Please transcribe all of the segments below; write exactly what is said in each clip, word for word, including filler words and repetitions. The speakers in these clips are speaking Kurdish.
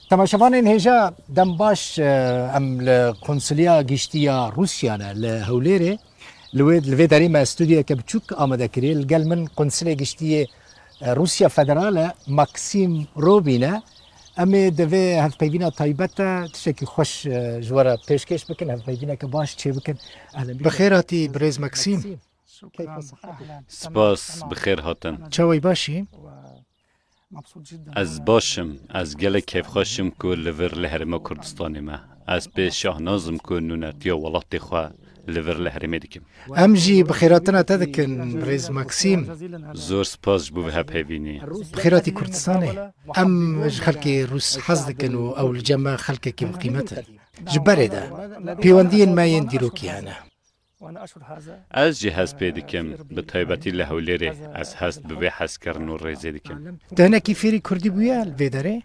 Temaşevanên hêja, dem baş, e, em li Konsuliya Giştî ya Rûsya ne li Hewlêrê. Li wê, li vê derê me stûdyoyeke biçûk amade kiriye. Li gel min Konsulê Giştî yê, e, Rûsya Federal e, Maxim Robîn e. Em ê di vê hevpeyvîna taybet de tiştekî xweş, e, ji we re pêşkêş bikin, hevpeyvîneke baş çêbikin. Ehlen bîk. Bi xêr hatî birêz Maxim. Spas, bi xêr hatin. Çawî, baş î? Ez baş im. Ez gelek kêfxweş im ku li vir li Herêma Kurdistanê me. Ez pê Şahnaz im ku nûnertiya welatê xwe li vir li herêmê dikim. Em jî bi xêrhatina te dikin, birêz Maxim. Zor spas ji bo vê hevpeyvînê. Bi xêr hatî Kurdistanê. Em ji xelkê Rûs hez dikin û ew li cem me xelkekî bi qîmet in. Ji berê de, pêwendiyên me yên dîrokî hene. Ez jî hez pê dikim, bi taybetî li Hewlêrê ez hest bi vê hezkirin û rêzê dikim. Tu hinekî fêrî kurdî bûye li vê derê?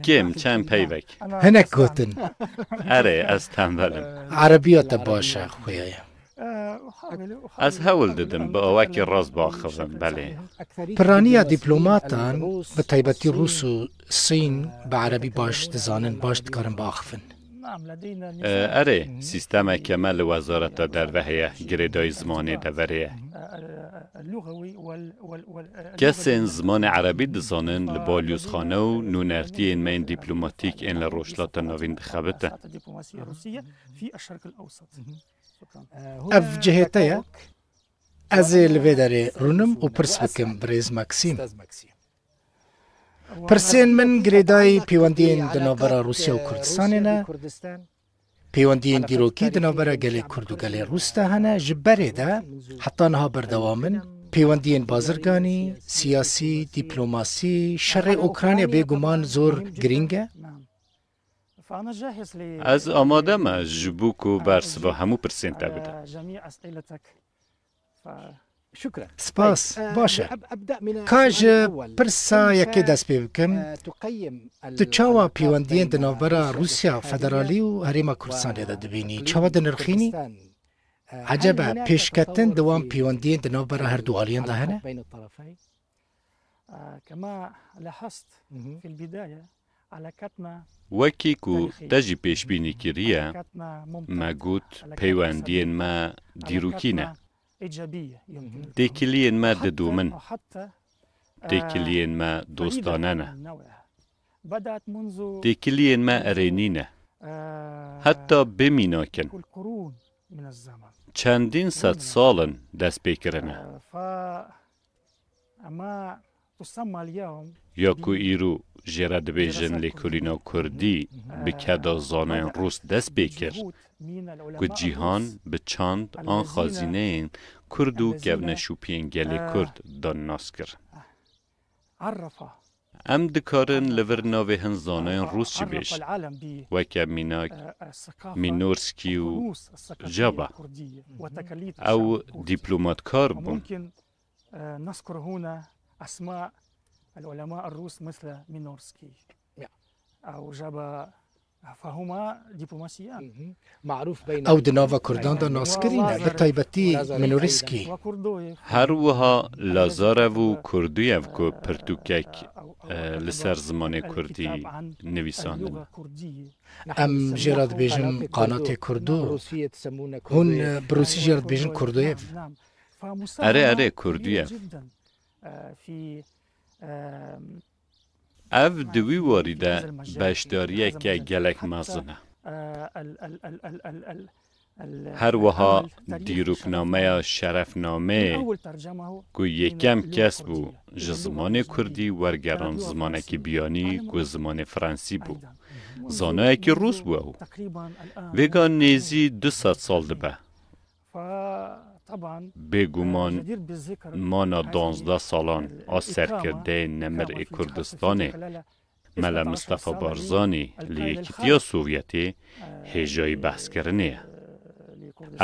Kêm, çend peyvek. Hinek gotin. Erê, ez tembel im. Erebiya te baş e, xuya ye. Ez hewl didim bi awakî rast biaxivim, belê. Piraniya dîplomatan, bi taybetî Rûs û Sîn, bi erebî baş dizanin, baş dikarin biaxivin. E, erê, sîstemeke me li Wezareta Derve heye, girêdayî zimanê deverê ye. Kesên zimanê erebî dizanin li balyozxane û nûnertiyên me yên dîplomatîk ên li Rojhilata Navîn dixebitin. Ev cihê te ye. Ez ê li vê derê rûnim û pirs bikim, birêz Maxîm. Pirsên min girêdayî pêwendiyên di navbera Rûsya û Kurdistanê ne. Pêwendiyên dîrokî di navbera gelê Kurd û gelê Rûs de hene. Ji berê de heta niha berdewam in. Pêwendiyên bazirganî, siyasî, dîplomasî, şerê Ukrayna bêguman zor girîng e. Ez amade me ji bo ku bersiva hemû pirsên te bidim. Spas. Baş e. Ka ji pirsa yekê dest pê bikim, tu çawa pêwendiyên di navbera Rûsya Federalî û Herêma Kurdistanê de dibînî? Çawa dinirxînî? Ecebe pêşketin di wan pêwendiyên di navbera her du aliyan de hene? Wekî ku te jî pêşbînî kiriye, me got peywendiyên me dîrokî ne. Têkiliyên me didomin. Têkiliyên me dostane ne. Têkiliyên me erênî ne. Heta bê mînak in. Çendîn sed sal in dest pê kirine. Ya ku îro jê re dibêjin lêkolîna kurdî bi keda zanayên rûs dest pê kir, ku cîhan bi çand an xazîneyên kurd û kevneşopiyên gelê kurd dan nas kir. Em dikarin li vir navê hin zanayên rûs jî bêjin, weke mînak Mînorskî û Jaba. Ew dîplomatkar bûn. نذكر هنا أسماء العلماء الروس مثل مينورسكي أو جابا، فهما دبلوماسيان. Ew di nava Kurdan de naskirî ne, bi taybetî Mînorskî. Her wiha Lazarev û Kurduyev ku pirtûkek, e, li ser zimanê kurdî nivîsandin. Em jê re dibêjin qanatê Kurdu. Hûn, e, bi rûsî jê re dibêjin Kurduyev. Erê, erê, Kurduyev. Ev di wî warî de beşdariyeke gelek mezin e. Her wiha dîroknameya Şerefnameyê ku yekem kes bû ji zimanê kurdî wergeran zimanekî biyanî ku zimanê fransî bû. Zanayekî rûs bû ew. Vêga nêzî du sed sal dibe. Bêguman mana duwazdeh salan a serkirdeyên nemir ê Kurdistanê, Mela Mistefa Barzanî li Yekîtiya Sovyetê hêjayî behskirinê ye.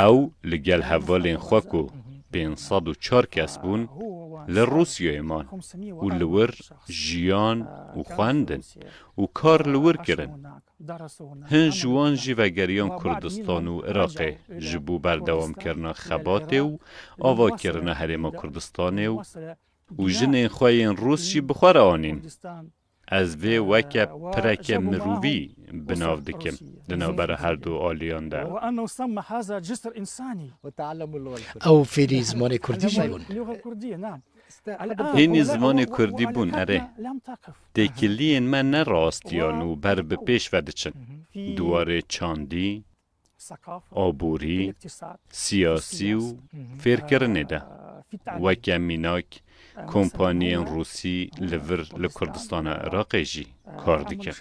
Ew li gel hevalên xwe ku pênc sed û çar kes bûn, li Rûsyayê man û li wir jiyan û xwendin û kar li wir kirin. Hin ji wan jî vegeriyan Kurdistan û Iraqê ji bo berdewamkirina xebatê û avakirina Herêma Kurdistanê û, û jinên xwe yên Rûs jî bi xwe re anîn. Ez vê weke pireke mirovî bi nav dikim di navbera her du aliyan de. Ew fêrî zimanê kurdî jî bûn. Hînî zimanê kurdî bûn, erê. Têkiliyên me ne rastiyan û ber bi pêş ve diçin. Di warê çandî, aborî, siyasî û fêrkirinê de. Weke mînak, kompaniyên Rûsî li vir li Kurdistana Iraqê jî kar dikin.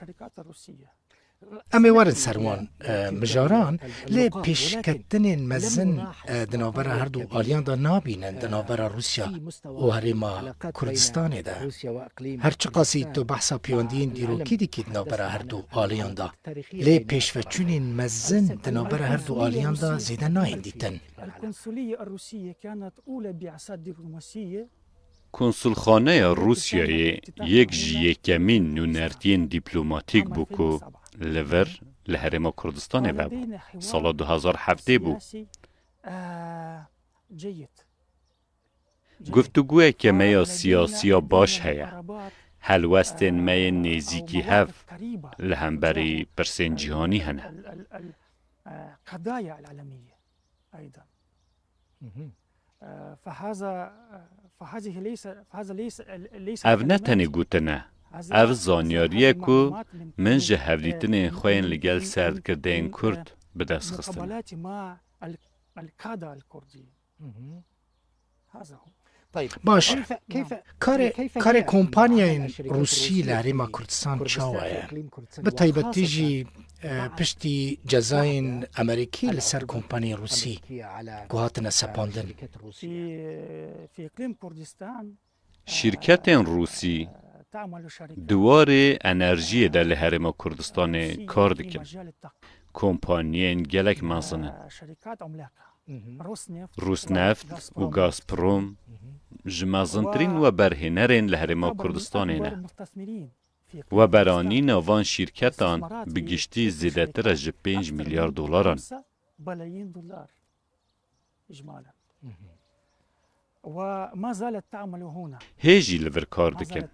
Em ê werin ser wan, e, mijaran, lê pêşketinên mezin, e, di navbera her du aliyan de nabînin, di navbera Rûsya û Herêma Kurdistanê de. Her çiqasî tu behsa pêwendiyên dîrokî dikî di navbera her du aliyan de, lê pêşveçûnên mezin di navbera her du aliyan de zêde nayên dîtin. القنصلية الروسية كانت أولى بعثات دبلوماسية. Konsulxaneya Rûsyayê yek ji yekemîn nûnertiyên dîplomatîk bû ku li vir li Herêma Kurdistanê vebû. Sala du hezar heftê bû. Guftûgoyeke me ya siyasî ya baş heye. Helwestên me yên nêzîkî hev li hemberî pirsên cîhanî hene. Ev ne tenê gotin e, ev zanyarî ye ku min ji hevdîtinên xwe yên li gel serkirdeyên Kurd bi dest xistin. Baş. Karê, karê kompanyayên Rûsî li Herêma Kurdistan çawa ye? Bi taybetî jî, e, piştî cezayên Amerîkî li ser kompanyayên Rûsî ku hatine sepandin. Şîrketên Rûsî di warê enerjiyê de li Herêma Kurdistanê kar dikin. Kompanyên gelek mezin in. Rosneft û Gazprom ji mezintirîn weberhênerên li Herêma Kurdistanê ne. Weberanîna van şîrketan bi giştî zêdetir e ji pênc milyar dolaran. Hê jî li vir kar dikin.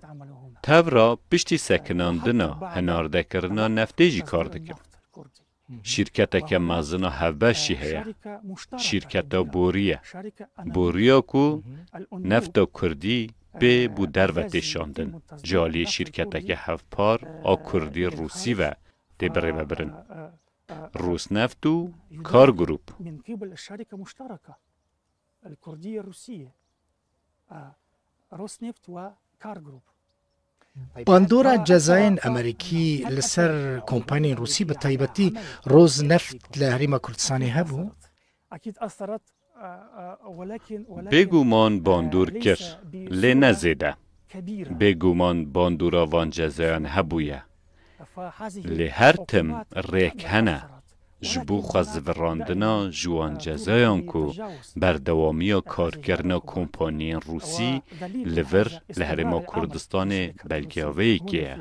Tevra piştî sekinandina hinardekirina neftê jî kar dikin. Şîrketeke mezin a hevbeş jî heye. Şîrketa borî ye. Boriya ku nefta kurdî pê bû derve tê şandin, ji aliyê şîrketeke hevpar a kurdî rûsî ve tê birêvebirin. Rosneft û Kar Group. Bandora cezayên Amerîkî li ser kompanyên Rûsî, bi taybetî Rosneft, li Herêma Kurdistanê hebû? Bêguman bandor kir, lê ne zêde. Bêguman bandora van cezayan hebûye. Lê her tim rêk hene ji bo xwezivirandina ji wan cezayan ku berdewamiya karkirina kompaniyên Rûsî li vir li Herêma Kurdistanê belkê aveyekê ye.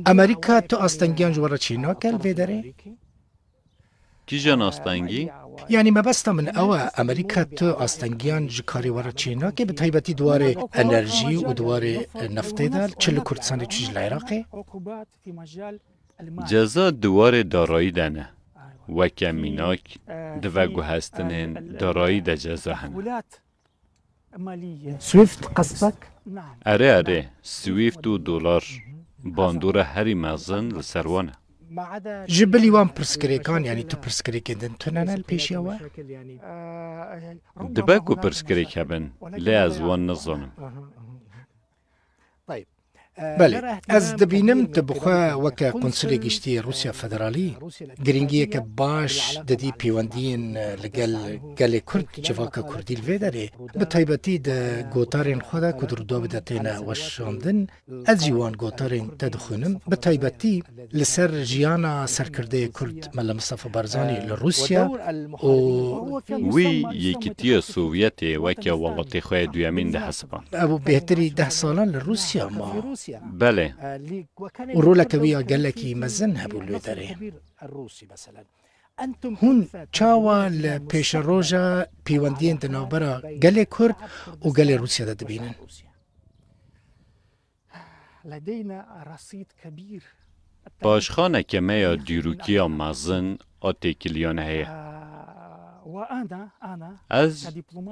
Amerîka tu astengiyan ji we re çênake li vê derê? Kîjan astengî? Yanî mebesta min ew e, Amerîka tu astengiyan ji karê we re çênake, bi taybetî di warê enerjî û di warê neftê de, çi li Kurdistanê, çi ji li Iraqê? Ceza di warê darayî de ne. Weke mînak, di veguhestinên darayî de ceza hene. Swift qestek? Erê, erê, Swift û dolar bandora herî mezin li ser wan e. Ji bilî wan pirsgirêkan, yanî tu pirsgirêkên din tune ne li pêşiya we? Dibe ku pirsgirêk hebin, lê ez wan nizanim. Belê, ez dibînim tu bi xwe weke Qunsulê Giştî yê Rûsya Federalî girîngiyeke baş didî pêwendiyên li gel gelê Kurd, civaka Kurdî li vê derê, bi taybetî di gotarên xwe de ku di Rûdawê de têne weşandin, ez jî wan gotarên te dixwînim, bi taybetî li ser jiyana serkirdeyê Kurd Mele Mistefa Barzanî li Rûsya û Wî Yekîtiya Sovyetê weke welatê xwe yê duyemîn dihesiband. Ew bêhtirî deh salan li Rûsya ma. Belê. Û roleke wî ya gelekî mezin hebû li wê derê. Hûn çawa li pêşeroja pêwendiyên di navbera gelê Kurd û gelê Rûsya de dibînin? Paşxaneke me ya dîrokî ya mezin a têkiliyan heye. Ez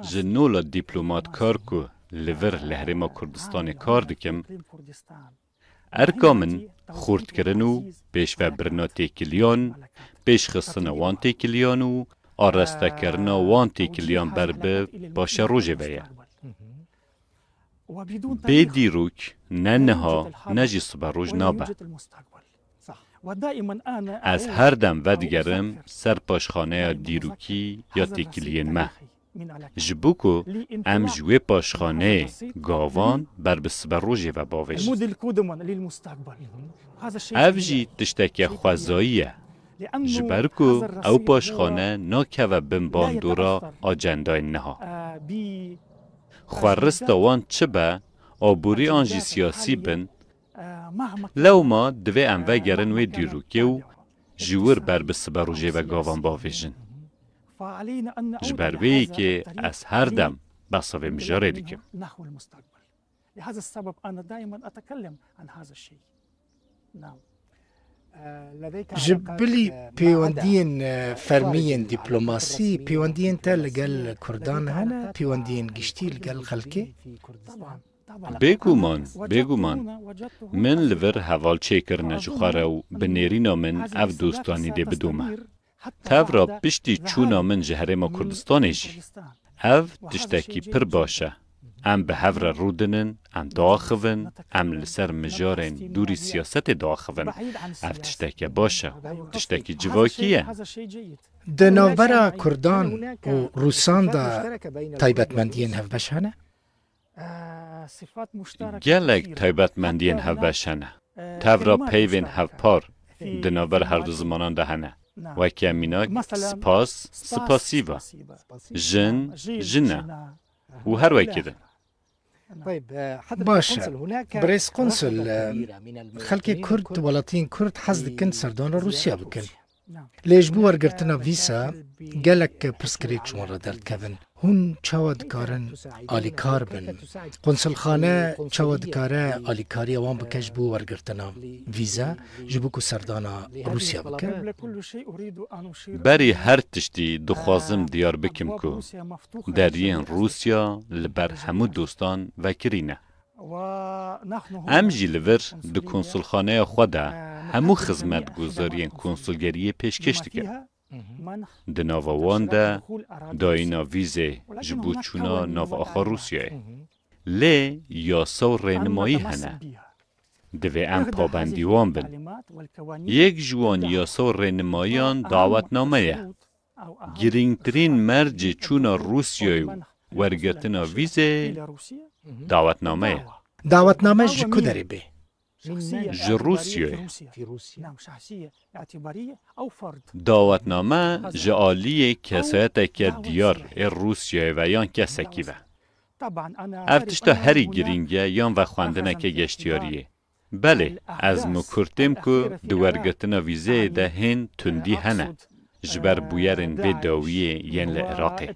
ji nola dîplomatkar ku li vir li Herêma Kurdistanê kar dikim, erka min xurtkirin û pêşvebirina têkiliyan, pêşxistina wan têkiliyan û arestekirina wan têkiliyan ber bi paşerojê ve ye. Bê dîrok ne niha ne jî siberoj nabe. Ez her dem vedigerim ser paşxaneya dîrokî ya têkiliyên me. Ji bo ku em ji wê paşxaneyê gavan ber bi siberojê ve bavêjin. Ev jî tişteke xwezayî ye. Ji ber ku ew paşxane nakeve bin bandora acendayên niha. Xwerista wan çi be, aborî an jî siyasî bin, lewma divê em vegerin wê dîrokê û ji wir ber bi siberojê ve gavan bavêjin. Ji ber vê yekê ez her dem behsa vê mijarê dikim. Ji bilî pêwendiyên, e, fermî yên dîplomasî, pêwendiyên te li gel Kurdan hene, pêwendiyên giştî li gel xelkê? Bêguman, bêguman. Min li vir heval çêkirine ji xwe re û bi nêrîna min ev dostanî dê bidome. Tevra piştî çûna min ji Herêma Kurdistanê jî. Ev tiştekî pir baş e. Em bi hev re rûdinin, em diaxivin, em li ser mijarên dûrî siyasetê diaxivin. Ev tişteke baş e, tiştekî civakî ye. Di navbera Kurdan û Rûsan de taybetmendiyên hevbeş hene? Gelek taybetmendiyên hevbeş hene. Tevra peyvên hevpar di navber her du zimanan de hene. Weke mînak spas, spasiva. Jin, jin e. Û her wekî din. Baş e. Birêz Konsul, e, xelkê Kurd, welatiyên Kurd hez dikin serdana Rûsya bikin. Lê ji bo wergirtina vîza gelek pirsgirêk ji wan re derdikevin. Hûn çawa dikarin alîkar bin? Konsulxane çawa dikare alîkariya wan bike ji bo wergirtina vîza, ji bo ku serdana Rûsya bikin? Berî her tiştî dixwazim diyar bikim ku deriyên Rûsya li ber hemû dostan vekirî ne. Em jî li vir di konsulxaneya xwe de hemû xizmetguzariyên konsulgeriyê pêşkêş dikin. Di nava wan de dayîna vîzê ji bo çûna nav axa Rûsyayê. Lê yasa û rênimayî hene. Divê em pabendî wan bin. Yek ji wan yasa û rênimayiyan dawetname ye. Girîngtirîn mercê çûna Rûsyayê û wergirtina vîzê dawetname ye. Dawetname ji ku derê bê? Ji Rûsyayê. Dawetname ji aliyê kesayeteke diyar ê Rûsyayê ve yan kesekî ve. Ev tişta herî girîng e yan vexwendineke geştiyariyê. Belê, ez mikur têm ku di wergirtina vîzeyê de hên tundî hene, ji ber bûyerên vê dawiyê yên li Iraqê.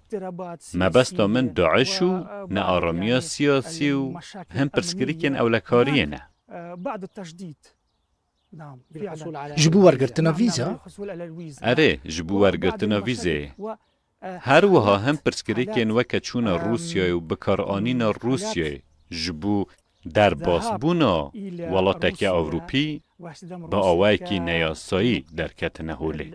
Mebesta min DAIŞ û nearamiya siyasî û hin pirsgirêkên ewlekariyê ne. Ji bo wergirtina vîza? Erê, ji bo wergirtina vîzeyê. Her wiha hin pirsgirêkên weke çûna Rûsyayê û bikaranîna Rûsyayê ji bo derbasbûna welateke Ewropî bi awayekî neyasayî derketine holê.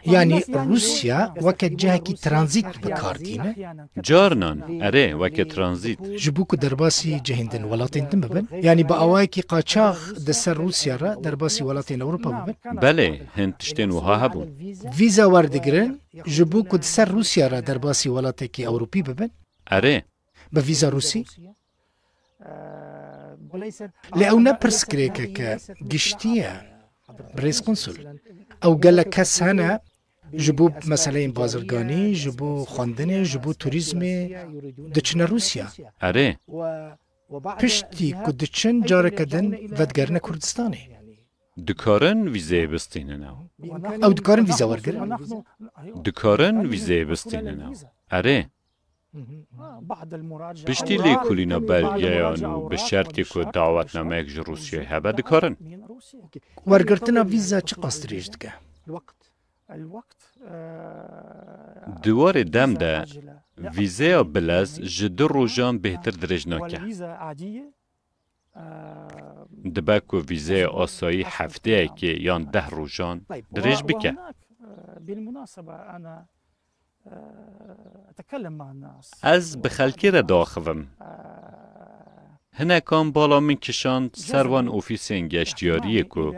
Yanî Rûsya weke cihekî tranzît bi kar tîne? Carinan, erê, weke tranzît. Ji bo ku derbasî cihên din welatên din bibin? Yanî bi awayekî qaçax di ser Rûsya re derbasî welatên Ewropa bibin? Belê, hin tiştên wiha hebûn. Vîza werdigirin ji bo ku di ser Rûsya re derbasî welatekî Ewropî bibin? Erê. Bi vîza Rûsî? Lê ew ne pirsgirêkeke giştî ye, birêz konsul. Ew gelek kes hene ji bo meseleyên bazirganî, ji bo xwendinê, ji bo turîzmê diçine Rûsya. Erê. Piştî ku diçin careke din vedigerine Kurdistanê. Dikarin vîzeyê bistînin ew. Ew dikarin vîza wergirin? Dikarin vîzeyê bistînin ew. Erê. Piştî lêkolîna belgeyan û bi şertê ku dawetnameyek ji Rûsyayê hebe, dikarin. Wergirtina vîza çiqas dirêj dike? Di warê dem de vîzeya bilez ji du rojan bêhtir dirêj nake. Dibe ku vîzeya asayî hefteyekê yan deh rojan dirêj bike. Ez bi xelkê re diaxivim. Hinekan bala min kişand ser wan ofîsên geştiyariyê ku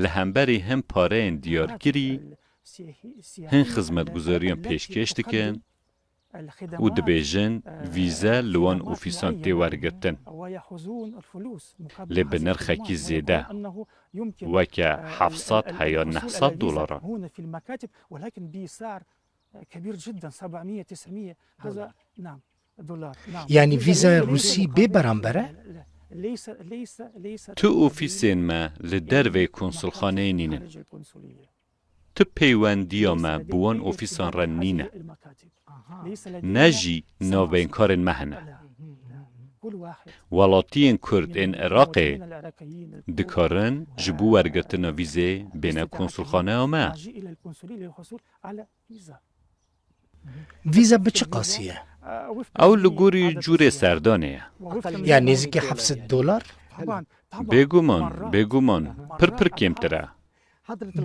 li hemberî hin pareyên diyarkirî, hin xizmetguzariyan pêşkêş dikin û dibêjin vîze li wan ofîsan tê wergirtin. Lê bi nirxekî zêde, weke heft sed heya neh sed dolaran. Yanî vîzaya Rûsî bê beramber e? Tu ofîsên me li derveyê konsulxaneyê nînin. Tu peywendiya me bi wan ofîsan re nîne. Ne jî navbeyinkarên me hene. Welatiyên Kurd ên Iraqê dikarin ji bo wergirtina vîzê bêne konsulxaneya me. Vîza bi çi qasî ye? Ew li gorî cûrê serdanê ye. Ya nêzîkî heft sed dolar? Bêguman, bêguman, pir pir kêmtir e.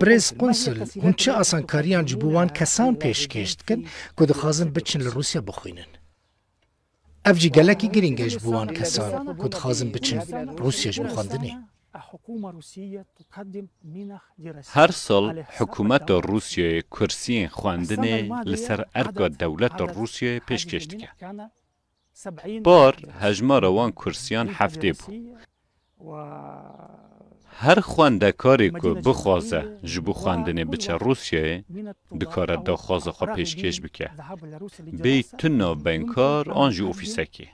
Birêz Qunsul, hûn çi asankariyan ji bo wan kesan pêşkêş dikin ku dixwazin biçin li Rûsya bixwînin? Ev jî gelekî girîng e ji bo wan kesan ku dixwazin biçin Rûsya ji bo xwendinê. Her sal hikûmeta Rûsyayê kursiyên xwendinê li ser erka dewleta Rûsyayê pêşkêş dike. Par hejmara wan kursiyan heftê bû. Her xwendekarê ku bixwaze ji bo xwendinê biçe Rûsyayê, dikare daxwaza xwe pêşkêş bike. Bêyî tu navbeynkar an jî ofîsekê.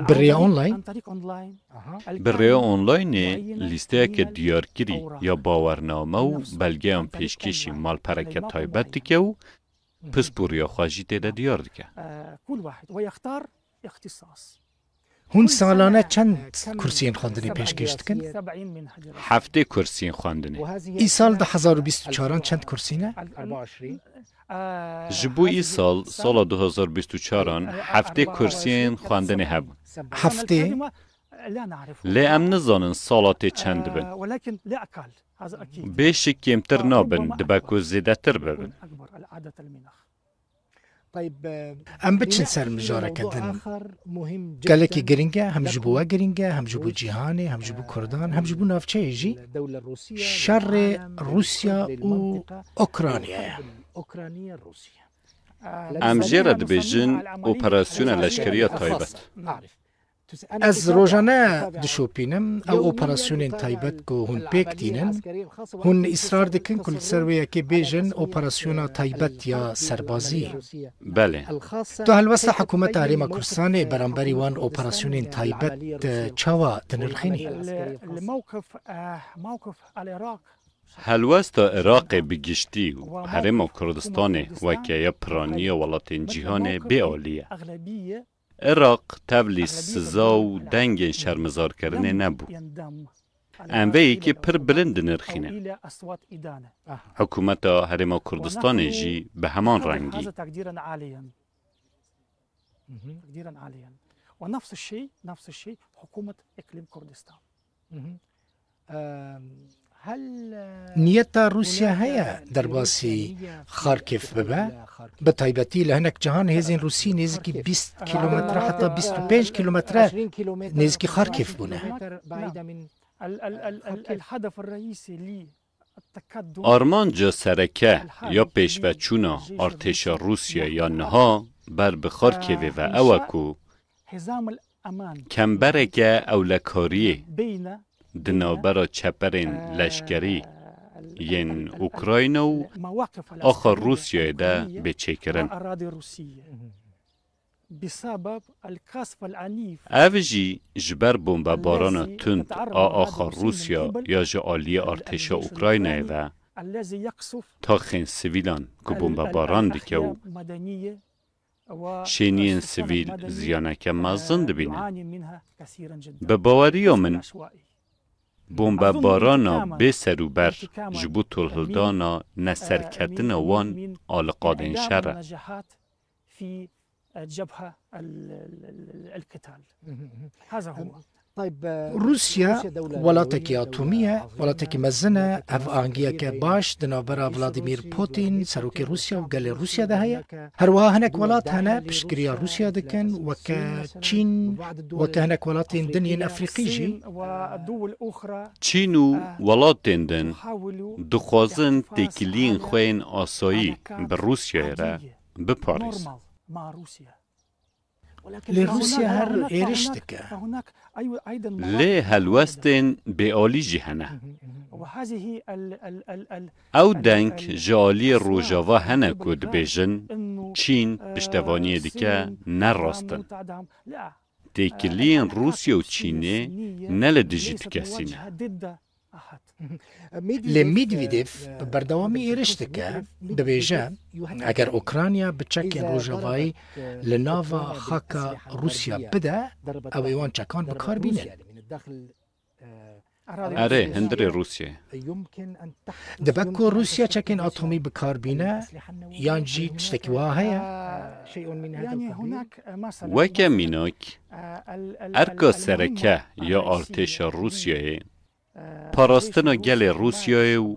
Bi rêya online? Bi rêya onlaynê lîsteyeke diyarkirî ya bawername û belgeyan pêşkêşî malpereke taybet dike û pisporiya xwe jî tê de diyar dike. Hûn salane çend kursiyên xwendinê pêşkêş dikin? Heftê kursiyên xwendinê. Îsal du hezar û bîst û çaran çend kursî ne? Ji bo îsal, sala du hezar bîst û çaran, heftê kursiyên xwendinê hebûn. Heftê? Lê em nizanin sala tê çend dibin. Bê şik kêmtir nabin, dibe ku zêdetir bibin. Em biçin ser mijareke din. Gelekî girîng e, hem ji bo we girîng e, hem ji bo cîhanê, hem ji bo Kurdan, hem ji bo navçeyê jî. Şerê Rûsya û Ukraynayê ye. Em jê re dibêjin operasyona leşkeriya taybet. Ez rojane dişopînim ew operasyonên taybet ku hûn pêk tînin. Hûn îsrar dikin ku li ser wê yekê bêjin operasyona taybet ya serbazî. Belê. Tu helwesta hikûmeta Herêma Kurdistanê beramberî wan operasyonên taybet, e, çawa dinirxînî? Helwesta Iraqê bi giştî û Herêma Kurdistanê weke ya piraniya welatên cîhanê bê alî ye. Iraq tevlî siza û dengên şermizarkirinê nebû. Em vê yekê pir bilind dinirxînin. Hikûmeta Herêma Kurdistanê jî bi heman rengî. Niyeta Rûsya heye derbasî Xarkîv bibe? Bi taybetî li hinek cihan hêzên Rûsî nêzîkî bîst kîlometre heta bîst û pênc kîlometre nêzîkî Xarkîv bûne. Armanca sereke ya pêşveçûna artêşa Rûsya ya niha ber bi Xarkêvê ve ew e ku kembereke ewlekariyê di navbera çeperên leşkerî yên Ukrayna û axa Rûsyayê de bê çêkirin. Ev jî ji ber bombebarana tund a axa Rûsya ya ji aliyê artêşa Ukraynayê ve taxên sivîlan ku bombebaran dike û şêniyên sivîl ziyaneke mezin dibînin. Bi baweriya min, bombebarana bê serûber ji bo tolhildana neserketina wan aliqadên şer e. Rûsya welatekî atomî ye, welatekî mezin e, ev angiyeke baş di navbera Vladimir Putin, serokê Rûsya û gelê Rûsya de heye. Herwiha hinek welat hene piştgiriya Rûsya dikin, weke Çîn, weke hinek welatên din yên Efrîqî jî. Çîn û welatên din dixwazin têkiliyên xwe yên asayî bi Rûsyayê re biparêzin. Lê Rûsya her êriş dike. Lê helwestên bêalî jî hene. Ew deng ji aliyê Rojava hene ku dibêjin Çîn piştevaniyê dike, ne rast in. Têkiliyên Rûsya û Çînê ne li dijî tu kesî ne. Lê Medvedev bi berdewamî êriş dike, dibêje, eger Ukrayna bi çekên Rojavayî li nava xaka Rûsya bide, ew ê wan çekan bi kar bînin. Erê, hundirê Rûsyayê. Dibe ku Rûsya çekên atomî bi kar bîne, yan jî tiştekî wiha heye? Weke mînak, erka sereke ya artêşa Rûsyayê parastina gelê Rûsyayê û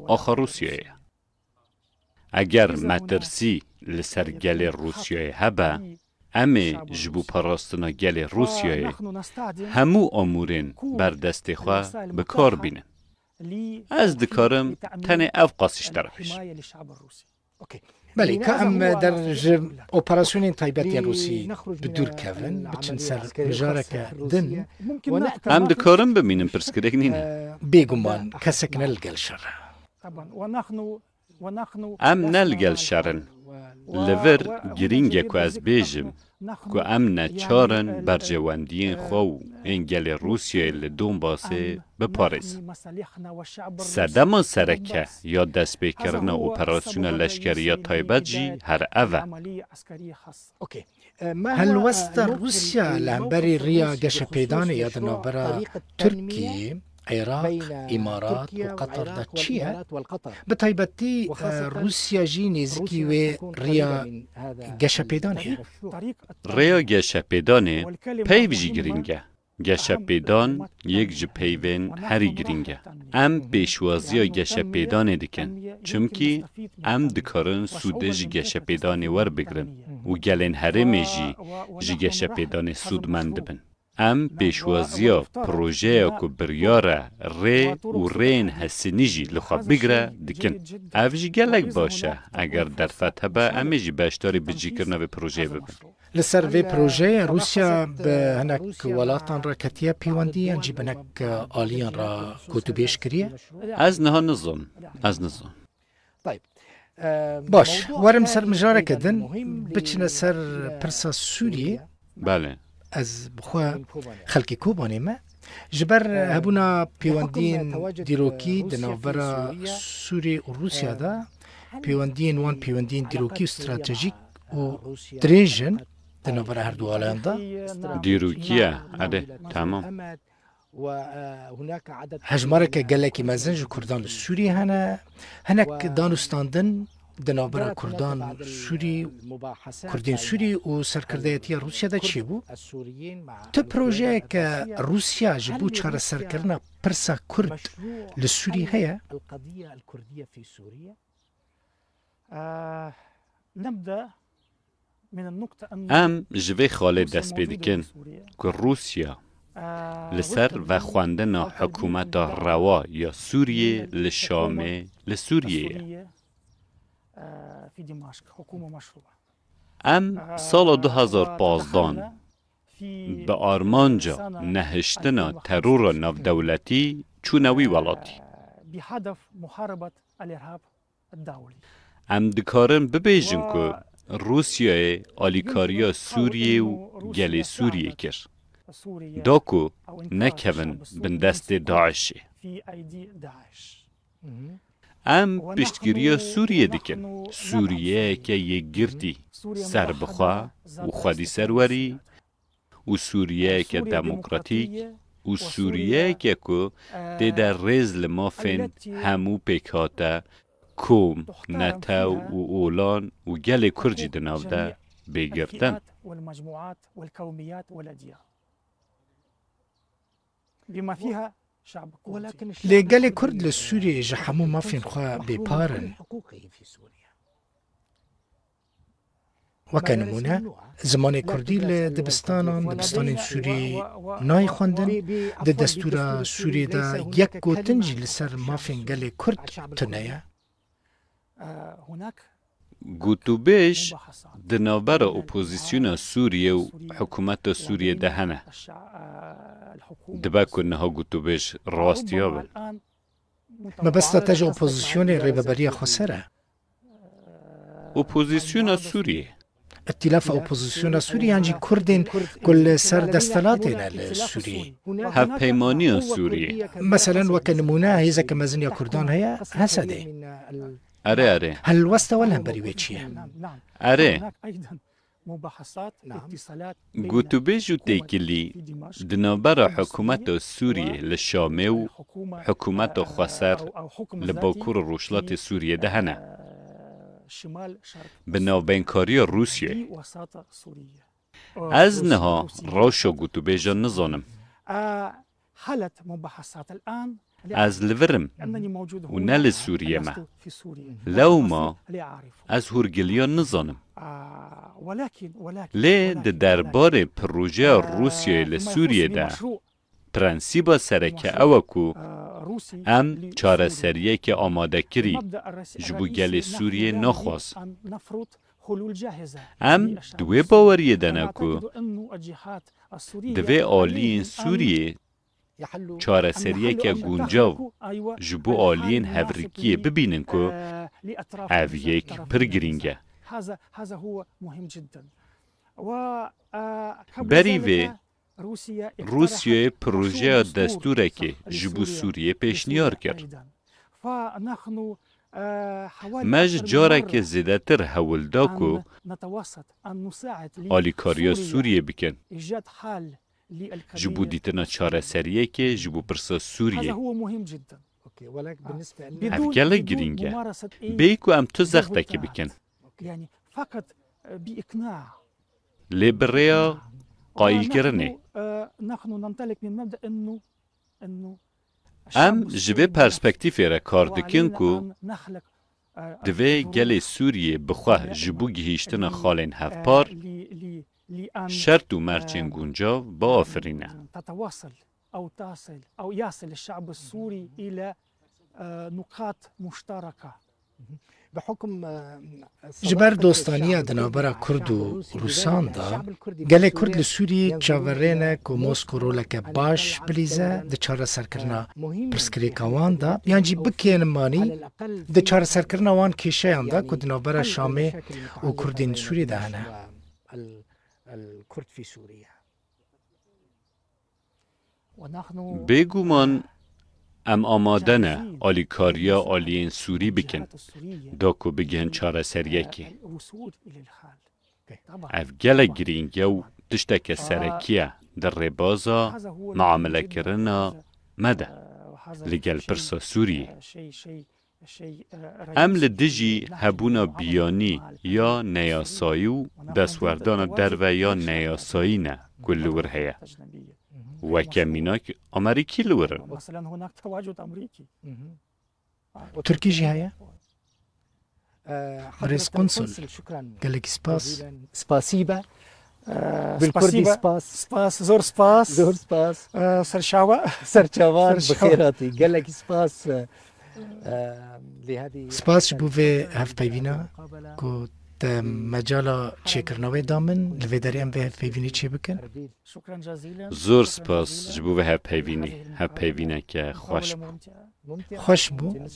axa Rûsyayê ye. Eger metirsî li ser gelê Rûsyayê hebe, em ê ji bo parastina gelê Rûsyayê hemû amûrên ber destê xwe bi kar bînin. Ez dikarim tenê ev qasî ji te re bêjim. Belê, ka em der ji operasyonên taybet yên Rûsî bi dûr kevin, biçin ser mijareke din. Em dikarin bimînin, pirsgirêk nîne. Bêguman, kesek ne li gel şer e. Em ne li gel şer in. Li vir girîng e ku ez bêjim ku em neçar in berjewendiyên xwe û ên gelê Rûsyayê li Donbasê biparêzin. Sedema sereke ya destpêkirina operasyona leşkerî ya taybet jî her ev e. Helwesta Rûsya li hemberî riya geşepêdanê ya di navbera Tirkiyê, Iraq, Îmarat û Qatar de çi ye? Bi taybetî, e, Rûsya jî nêzikî wê riya geşepêdanê ye. Rêya geşepêdanê peyv jî girîng e. Geşepêdan yek ji peyvên herî girîng e. Em pêşwaziya geşepêdanê dikin, çimkî em dikarin sûdê ji geşepêdanê werbigrin û gelên herêmê jî ji geşepêdanê sûdmend dibin. Em pêşwaziya projeya ku biryar e rê û rêyên hesinî jî li xwe bigire dikin. Ev jî gelek baş e. Eger derfet hebe, em ê jî beşdarî bicîkirina vê projeyê bibin. Li ser vê projeyê Rûsya bi hinek welatan re ketiye pêwendî yan jî bi hinek aliyan re gotûbêj kiriye? Ez niha nizanim. Ez nizanim. Baş, werim ser mijareke din, biçine ser pirsa Sûriyê. Belê. Ez bi xwe xelkê Kobanê me. Ji ber hebûna pêwendiyên dîrokî di navbera Sûriyê û Rûsya de, pêwendiyên wan pêwendiyên dîrokî û stratejîk û dirêj in di navbera her du alayan de. Dîrokî ye, erê, tamam. Hejmareke gelekî mezin ji Kurdan li Sûriyê hene. Hinek danûstandin di navbera Kurdan Sûrî, Kurdên Sûrî û serkirdeyetiya Rûsya de çêbû. Tu projeyeke Rûsya ji bo çareserkirina pirsa Kurd li Sûrî heye? Em ji vê xalê dest pê dikin ku Rûsya li ser vexwendina hikûmeta rewa ya Sûriyê li Şamê li Sûriyê ye. Em sala du hezar pazdeh bi armanca nehiştina terora navdewletî çûne wî welatî. Em dikarin bibêjin ku Rûsyayê alîkariya Sûriyê û gelê Sûriyê kir, da ku nekevin bin destê DAIŞê. Em piştgiriya Sûriyê dikin. Sûriyeyeke yekgirtî, serbixwe û xwedî serwerî û Sûriyeyeke demokratîk û Sûriyeyeke ku tê de rêz li mafên hemû pêkhate, kom, netew û olan û gelê Kurd jî di nav de bê girtin. Lê gelê Kurd li Sûriyê ji hemû mafên xwe bêpar in. Weke nimûne, zimanê Kurdî li dibistanan, dibistanên Sûrî nayê xwendin, di destûra Sûriyê de yek gotin jî li ser mafên gelê Kurd tune ye. Gotûbêj di navbera opozîsyona Sûriyê û hikûmeta Sûriyê de hene. Dibe ku niha gotûbêj rastiya bin. Mebesta te ji opozîsyonê Rêveberiya Xweser e? Opozîsyona Sûriyê. Îtîlafa Opozîsyona Sûriyê yan jî Kurdên ku li ser desthilatê ne li Sûriyê? Hevpeymaniya Sûriyê. Meselen, weke nimûne, hêzeke mezin ya Kurdan heye, H S D. Erê, erê. Helwesta we li hemberî wê çi ye? Erê. Gotûbêj û têkilî di navbera hikûmeta Sûriyê li Şamê û hikûmeta xweser li bakur û rojhilatê Sûriyê de hene. Bi navbeynkariya Rûsyayê. Ez niha rewşa gotûbêjan nizanim. Ez li vir im û ne li Sûriyê me. Lewma ez hûrgiliyan nizanim. Lê di derbarê projeya Rûsyayê li Sûriyê de, prensîba sereke ew e ku em çareseriyeke amadekirî ji bo gelê Sûriyê naxwazin. Em di wê baweriyê de ne ku divê aliyên Sûriyê çareseriyeke guncav ji bo aliyên hevrikiyê bibînin ku ev yek pir girîng e. Berî vê, Rûsyayê projeya destûrekê ji bo Sûriyê pêşniyar kir. Me ji careke zêdetir hewl da ku alîkariya Sûriyê bikin. Ji bo dîtina çareseriyekê ji bo pirsa Sûriyê. Ev gelek girîng e. Bêyî ku em tu zextekê bikin. Lê bi rêya qayîlkirinê. Em ji vê perspektîfê re kar dikin ku divê gelê Sûriyê bi xwe ji bo gihîştina xalên hevpar şert û mercên guncav biafirîne. Ji ber dostaniya di navbera Kurd û Rûsan de, gelê Kurd li Sûriyê çaverêne ku Mosko roleke baş bilîze di çareserkirina pirsgirêka wan de, yan jî bikênimanî di çareserkirina wan kêşeyan de ku di navbera Şamê û Kurdên Sûriyê de hene. Bêguman em amade ne alîkariya aliyên Sûrî bikin, da ku bigihin çareseriyekê. Ev gelek girîng e û tişteke serekî ye di rêbaza miamelekirina me de li gel pirsa Sûriyê. Em li dijî hebûna biyanî ya neyasayî û destwerdana derve ya neyasayî ne ku li wir heye. Weke mînak Amerîkî li wir in. Tirkî jî heye? Birêz Qunsul, gelekî spas. Spasî be. Bi kurdî spas. Spas, zor spas. Zor spas. Serçawa. Serçawan, bi xêr hatî. Gelekî spas. Spas ji bo vê hevpeyvîna ku te mecala çêkirina wê da min, li vê derê em vê hevpeyvînê çêbikin. Zor spas ji bo vê hevpeyvînê. Hevpeyvîneke xweş bû. Xweş bû.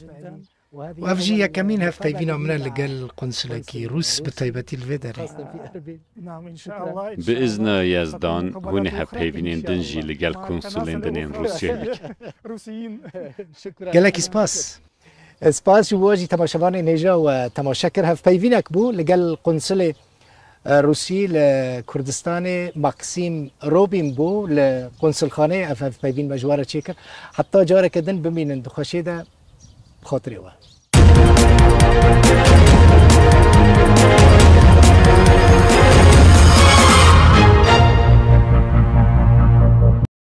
Û ev jî yekemîn hevpeyvîna min e li gel qunsulekî rûs, bi taybetî li vê derê. Bi izna Yezdan, hûn ê hevpeyvînên din jî li gel qunsulên din ên Rûsyayê bikin. Gelekî spas. Spas ji bo jî temaşevanên hêja we temaşe kir. Hevpeyvînek bû li gel qunsilê, e, Rûsî li Kurdistanê Maxim Robîn bû, li qunsilxaneyê ev hevpeyvîn me ji we re çêkir. Heta careke din bimînin di xweşiyê de, bi xatirê we.